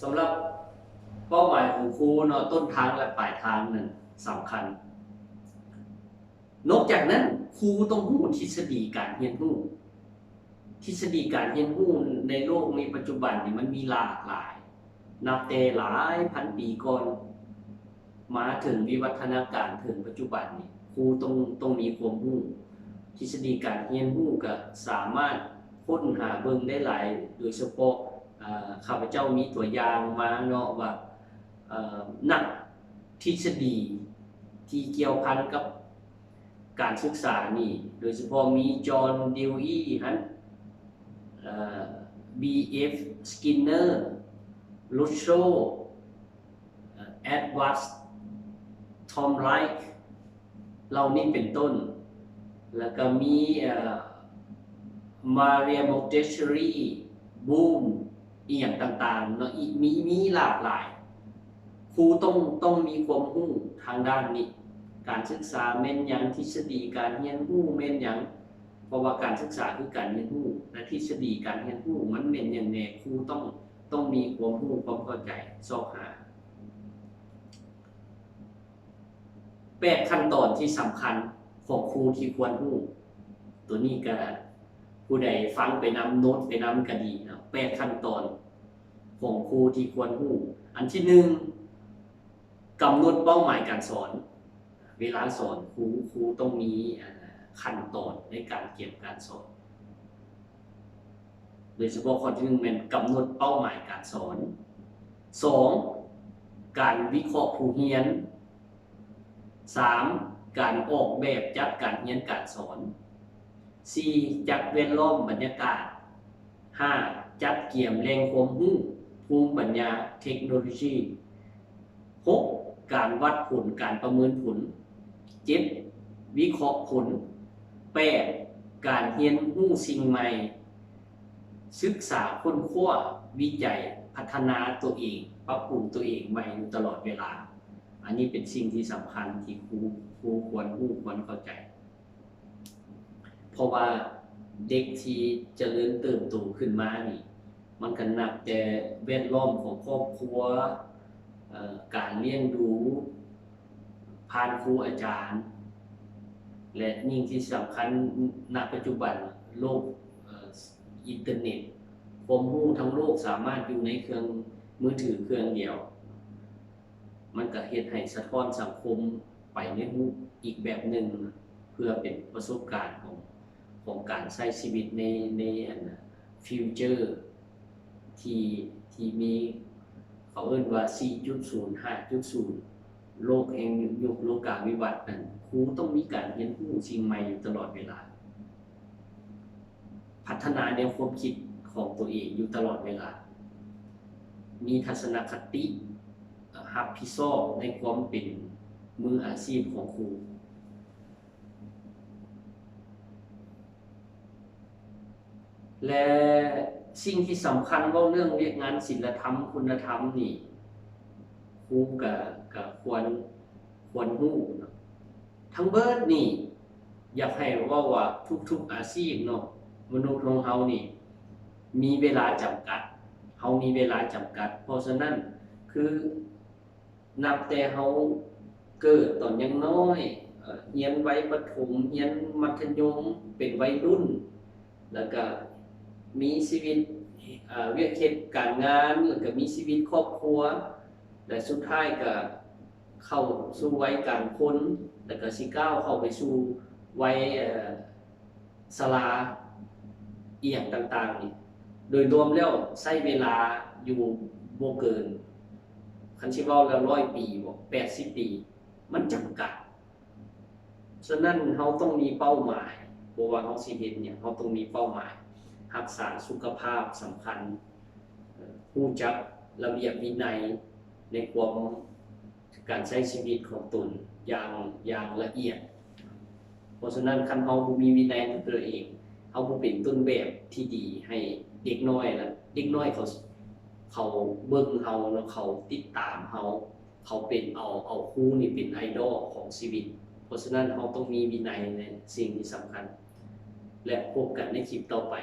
ສຳລັບເປົ້າໝາຍຂອງຄູເນາະ ຕົ້ນທາງ ແລະ ປາຍທາງນັ້ນສຳຄັນ. ນອກຈາກນັ້ນ, ຄູຕ້ອງຮູ້ທິດສະດີການຮຽນຮູ້. ທິດສະດີການຮຽນຮູ້ໃນໂລກໃນປັດຈຸບັນນີ້ ມັນມີຫຼາກຫຼາຍ, ນັບແຕ່ຫຼາຍພັນປີກ່ອນ ມາເຖິງວິວັດທະນາການເຖິງປັດຈຸບັນນີ້ ຄູຕ້ອງ, ຕ້ອງມີຄວາມຮູ້. ທິດສະດີການຮຽນຮູ້ກໍສາມາດຄົ້ນຫາເບິ່ງໄດ້ຫຼາຍ, ໂດຍສະເພາະ, ເອີ, ຂ້າພະເຈົ້າມີຕົວຢ່າງມາເນາະວ່າ, ເອີ, ນັກທິດສະດີທີ່ກ່ຽວພັນກັບການສຶກສານີ້, ໂດຍສະເພາະມີ John Dewey ຫັ້ນ, ເອີ, B F Skinner, Rousseau, Edward Thorndike ເຫຼົ່ານີ້ເປັນຕົ້ນ, ແລ້ວກໍມີ, ເອີ, Maria Montessori, Bloom ອີ່ຫຍັງຕ່າງໆເນາະ, ອີກ ມີ, ມີຫຼາກຫຼາຍ. ຄູຕ້ອງ, ຕ້ອງມີຄວາມຮູ້ທາງດ້ານນີ້, ການສຶກສາແມ່ນຫຍັງ, ທິດສະດີການຮຽນຮູ້ແມ່ນຫຍັງ, ເພາະວ່າການສຶກສາຄືການຮຽນຮູ້ ແລະ ທິດສະດີການຮຽນຮູ້ມັນແມ່ນຫຍັງແດ່, ຄູຕ້ອງ, ຕ້ອງມີຄວາມຮູ້ຄວາມເຂົ້າໃຈ ຊອກຫາ. ແປດຂັ້ນຕອນທີ່ສຳຄັນຂອງຄູທີ່ຄວນຮູ້. ຕົວນີ້ກໍຜູ້ໃດຟັງໄປນຳ, ໂນ້ດໄປນຳກໍດີເນາະ. ແປດຂັ້ນຕອນຂອງຄູທີ່ຄວນຮູ້. ອັນທີໜຶ່ງ, ກຳນົດເປົ້າໝາຍການສອນ. ເວລາສອນຄູ, ຄູຕ້ອງມີ, ເອີ, ຂັ້ນຕອນໃນການກຽມການສອນ. ໂດຍສະເພາະຂໍ້ທີໜຶ່ງແມ່ນກຳນົດເປົ້າໝາຍການສອນ. ສອງ, ການວິເຄາະຜູ້ຮຽນ. ສາມ, ການອອກແບບຈັດການຮຽນການສອນ. ສີ່, ຈັດແວດລ້ອມບັນຍາກາດ. ຫ້າ, ຈັດກຽມແຫຼ່ງຄວາມຮູ້, ພູມປັນຍາ, ເທັກໂນໂລຊີ. ຫົກ, ການວັດຜົນ, ການປະເມີນຜົນ. ເຈັດ, ວິເຄາະຜົນ. ແປດ, ການຮຽນຮູ້ສິ່ງໃໝ່, ສຶກສາຄົ້ນຄວ້າ, ວິໄຈ, ພັດທະນາຕົວເອງ, ປັບປຸງຕົວເອງໃໝ່ຢູ່ຕະຫຼອດເວລາ. ອັນນີ້ເປັນສິ່ງທີ່ສຳຄັນທີ່ຄູ, ຄູຄວນຮູ້, ຄວນເຂົ້າໃຈ. ເພາະວ່າເດັກທີ່ຈະເລີນເຕີບໂຕຂຶ້ນມານີ້ ມັນກໍນັບແຕ່ແວດລ້ອມຂອງຄອບຄົວ, ເອີ, ການລ້ຽງດູຜ່ານຄູອາຈານ ແລະ ຍິ່ງທີ່ສຳຄັນ ນະປັດຈຸບັນໂລກ, ເອີ, ອິນເຕີເນັດ, ຄວາມຮູ້ທັງໂລກສາມາດຢູ່ໃນເຄື່ອງມືຖືເຄື່ອງດຽວ. ມັນກໍເຮັດໃຫ້ສະທ້ອນສັງຄົມໄປໃນຮູບອີກແບບໜຶ່ງ ເພື່ອເປັນປະສົບການຂອງ, ຂອງການໃຊ້ຊີວິດໃນ, ໃນ, ອັນ, future ທີ່, ທີ່ມີ, ເຂົາເອີ້ນວ່າ ສີ່ຈຸດສູນ ຫ້າຈຸດສູນ ໂລກແຫ່ງຍຸກໂລກາວິວັດນັ້ນ, ຄູຕ້ອງມີການຮຽນຮູ້ສິ່ງໃໝ່ຢູ່ຕະຫຼອດເວລາ. ພັດທະນາແນວຄວາມຄິດຂອງຕົວເອງຢູ່ຕະຫຼອດເວລາ, ມີທັດສະນະຄະຕິ, ຮັບຜິດຊອບໃນຄວາມເປັນມືອາຊີບຂອງຄູ. ແລະ ສິ່ງທີ່ສຳຄັນ ເວົ້າເລື່ອງວຽກງານສິນລະທຳ, ຄຸນນະທຳນີ້ ຄູກະ, ກະຄວນ, ຄວນຮູ້ເນາະ. ທັງເບິດນີ້ ຢາກໃຫ້ເວົ້າວ່າທຸກໆອາຊີບເນາະ, ມະນຸດຂອງເຮົານີ້ມີເວລາຈຳກັດ, ເຮົາມີເວລາຈຳກັດ. ເພາະສະນັ້ນ ຄື ນັບແຕ່ເຮົາເກີດຕອນຍັງນ້ອຍ, ເອີ, ຮຽນໄວປະຖົມ, ຮຽນມັດທະຍົມ, ເປັນໄວລຸ້ນ, ແລ້ວກະມີຊີວິດ, ເອີ, ວຽກເຮັດການງານ, ແລ້ວກະມີຊີວິດຄອບຄົວ, ແລະ ສຸດທ້າຍກະເຂົ້າສູ່ໄວກາງຄົນ, ແລ້ວກະຊິກ້າວເຂົ້າໄປສູ່ໄວ, ເອີ, ຊະລາ ອີ່ຫຍັງຕ່າງໆນີ້ ໂດຍລວມແລ້ວໃຊ້ເວລາຢູ່ບໍ່ເກີນ, ຄັນຊິເວົ້າແລ້ວ ຮ້ອຍປີບໍ ແປດສິບປີ ມັນຈຳກັດ. ສະນັ້ນ ເຮົາຕ້ອງມີເປົ້າໝາຍ, ບໍ່ວ່າເຮົາຊິເຮັດຫຍັງ ເຮົາຕ້ອງມີເປົ້າໝາຍ. ຮັກສາສຸຂະພາບສຳຄັນ, ເອີ, ຮູ້ຈັກລະບຽບວິໄນໃນຄວາມ ການໃຊ້ຊີວິດຂອງຕົນຢ່າງ, ຢ່າງລະອຽດ. ເພາະສະນັ້ນ ຄັນເຮົາບໍ່ມີວິໄນໃນຕົວເອງ, ເຮົາບໍ່ເປັນຕົ້ນແບບທີ່ດີໃຫ້ເດັກນ້ອຍ, ລະເດັກນ້ອຍເຂົາ, ເຂົາເບິ່ງເຮົາ, ລະເຂົາຕິດຕາມເຮົາ, ເຂົາເປັນເອົາ, ເອົາຄູນີ້ເປັນໄອດອລຂອງຊີວິດ. ເພາະສະນັ້ນ ເຮົາຕ້ອງມີວິໄນໃນສິ່ງທີ່ສຳຄັນ. ແລະ ພົບກັນໃນຄລິບຕໍ່ໄປ.